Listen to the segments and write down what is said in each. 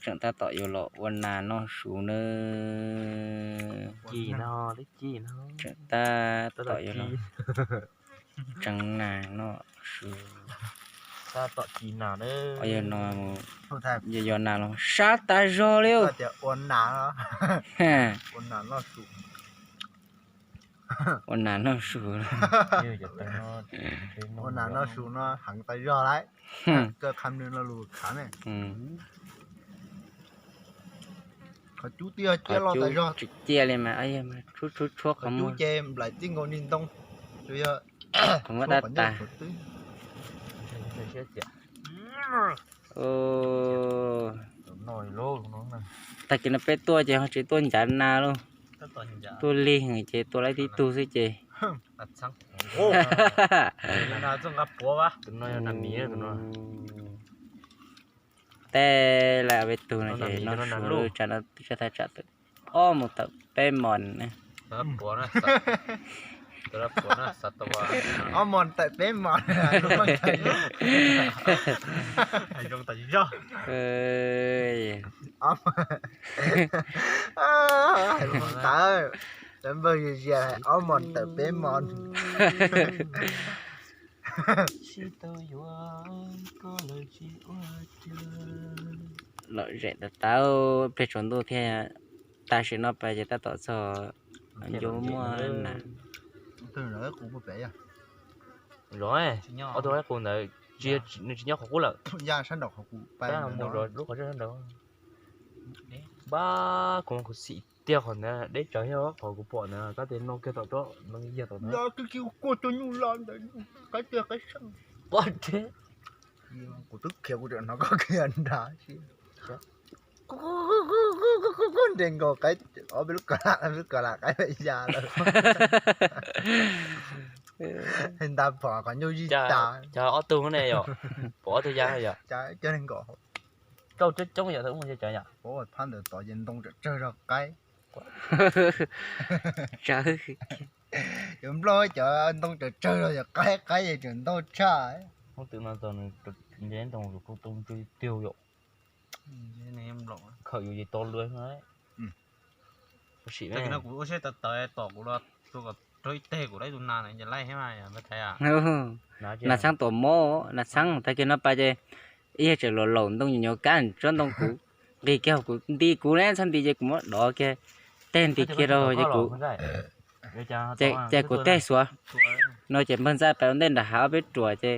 Tseem tab tom yuav los ua nas noj su nawb. Tseem tab tom yuav los tseev nas noj su. Yog no, yog nas los sab tas zog li. Ua nas noj su. Ua nas noj su no heev tas zog lawm. Qhov cub twb yog ciaj loj tas zog. Tsis ciaj li mas, tshub tshub tshuab qhov muag ces nplaim txij nkaus nrig ntoo. Qhov muag dab tas. Tag kis no peb tuaj ces ho tsis tuaj ncav nas lauj. Tuaj lig heev ces tua laib tib tug xwb ces. Tus no yog nas miv, tus no. Tej lawm peb tug no ces no su lub tsam no twb tsa thaj tsam tawm ob moos tawm peb mos. Ob moos tawm peb mos. Hais zoo tas zog. Hais zoo tas, lawv npawg zias zias hais ob moos tawm peb mos. Lom zem tas tas, pliag tsaus ntuj thiab. Tam sim no pas ces tab tom txog ncu muaj nas. Zov, ob tug qaib qus ntawd nws tsis nyob qhov qub lawm. Mus zov lub qhov sab nraud. Npab, kuv mas kuv xim tiag qhov ntawd, deb tsawv thiab qhov kuv pom ntawd, kab tias no kiag tom tsob no yag tom ntawd. Kuv twb khiav kuv tseem hnov koj khiav nrad. Nres nkaus qaib, ob peb lub kos lam, lub kos lam qaib ya lawm. Nta phom qhov ncauj zij tas. Cov ob tug ne yom, pom ob tug ya yom. Cov coob coob yom, tab mus cov yom. Phab ntawd tod ces ntoo tsawg tsawg zog qaib. Tsawv. Cov nplooj cov ntoo tsawg tsawg zog yog qaib, qaib ces tseem ntau tshaj. Hnub twg no tau nws nce ntoo tus kuj tau ntsw tiag yom. Khawm yus ces to lua. Sim no kuv ua siab tawv tawv tom kuv los rau ib teg kuv laib tus nas na ces laib thiab mas yog thaiv. Nas txheeb tuam mob, nas txheeb tag kiag no pas ces ib yam tseem laus laus ntoo nyuam nyuam kab tsob ntoo kuv nqis kiag kuv nti kuv ne txhob nti ces kuv muab dov kiag teg nti kiag rau ces kuv ces kuv teg xuav no ces npawg ntxaij pais ua ntej nram hav ob peb ruam ces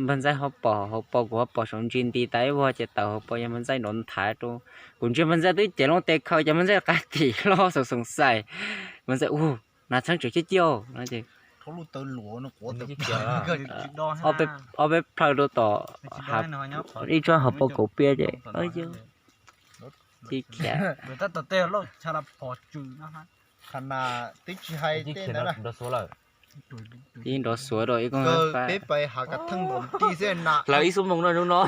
npawg ntxaij ho pom hauv paus kuv ho pom saum ntsis nti tas ib vuag ces tawm hauv paus yog npawg ntxaij nrov nthav rau. Kuv ntsia npawg ntxaij twb cev loo tes khaws ces npawg ntxaij qab tim hlo xoom xoom xais. Npawg ntxaij ua nas txheeb tseem ciaj ciaj no ces ob peb plhaw rau tom ib tsob hauv paus kaum pias ces ci khiav. Ib nrov xuav rau ib koog peb pais hav kav theej npaum nti xwb na. Hlawv ib xuab moos no hnub no.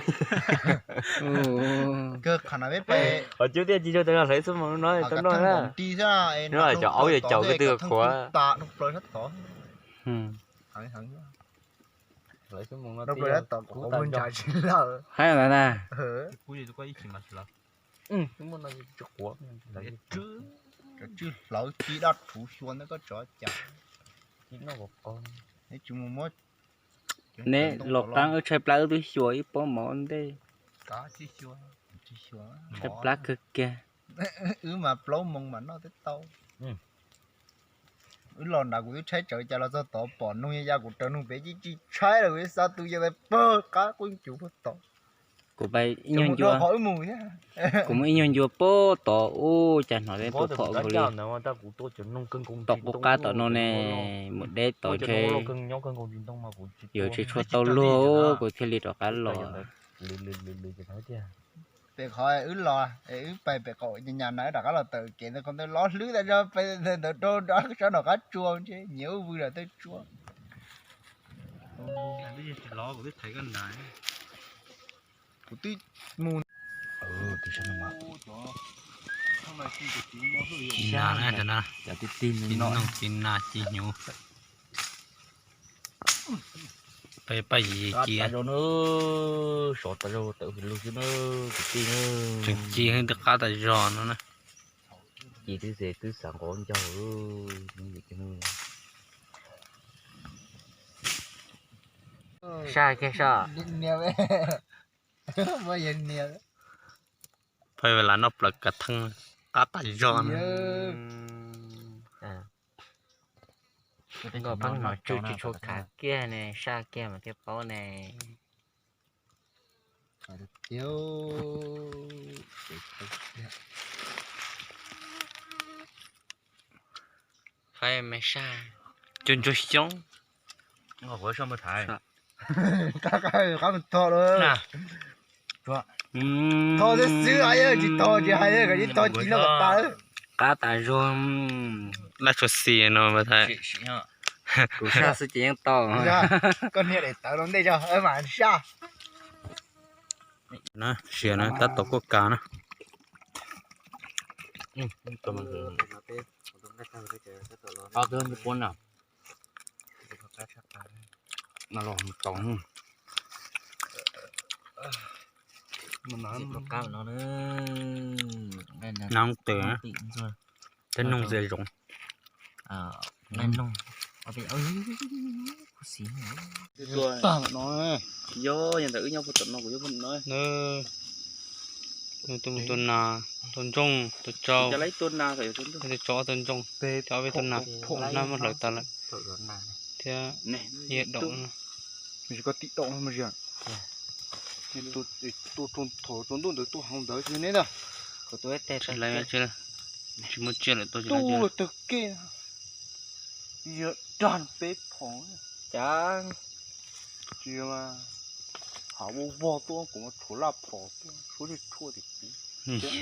Kawg qhov na peb pais, qhov cub tiaj ci rau tas hlawv ib xuab moos no, tau noj na. Nti xwb, no cov aub yog caum koj twg khuav. Hlawv ib xuab moos no tiag, kuv tab ntshav tsis lawm. Haib ntawd na. Cov tswj hlawv ci daj rhuv xyuas ntawd koj tso cas. Neb los qaab wb tshaib plab wb twb xyuas ib pob mov ntej. Tshaib plab kawg kiag. Wb mas plaub moos mas noj twb tau. Wb los nrad kuv twb tshaib tsawv cas los txog tod pom noog ya ya kuv raws noog pem ces tsis tshaib lawm, kuv xav tu ya pag qab quj cuv puag tod. Kuv pais ib nyuag ncua, kuv muaj ib nyuag ncua puag tod ub cas hnov tej tua phom nkaus li. Tom qub qab tom no ne, mus deb tod ntshe yuav tsis tshua tau luag kuv thiaj li rov qab los. Pem qhov wb los, wb pais pem qaum nyas na wb rov qab los tawm kev ntawd, qhov ntawd lov hlwb tas zog, pais ntawd rau sab nram qab tsua ntshe nyias ub vwm lawm tej tsua. Kuv twb mus. Nas na, cov nas, ci noog ci nas ci hnyuv. Paj yig ci, sov tas zog tawm lug xwb na, kwv tij na. Tseem ci heev, twb qab tas zog no na. Ci twb ze twb xav nqov ncaug. Saj kiag saj. Peb lam noj plaws kav theej, qab tas zog na. Nkauj pheej hnov tsw tsis tshua khav kiag ne, saj kiag mas thiaj paub ne. Qhaib me saj, cua ntsuag xyoob. Qab mus tho lawm. Tho xwb xwb, tsis tho tsis hais, kom ib tho ci noj kom tas. Qab tas zog. Laj tshua xis no mas thaij. Kuv saj xwb ces yeej tau. Koj niag daim tawv los ntej tso mam saj. Siav na, tab tom kuaj kav na. Nab twm, tej noog txias zoov. Tag no, yog ntawm wb nyob puag tom no kuv yuav puag no. Tua nas, tua ntsooj, tua tsau, tua tsau tua ntsooj, tua peb tua nas, hnab muab hlawv tas lawm thiab. Yog daum, tua thaum tsaus ntuj ntawd tua hauv ntawd xwb ne ntag. Tsis muaj tsiaj lawm, tua tsis tau tag kej. Yog dag peb phom, cas tsis mas hav vog vog tuaj kuv mas tshuav laj phom tuaj suab tshuaj tim kuv.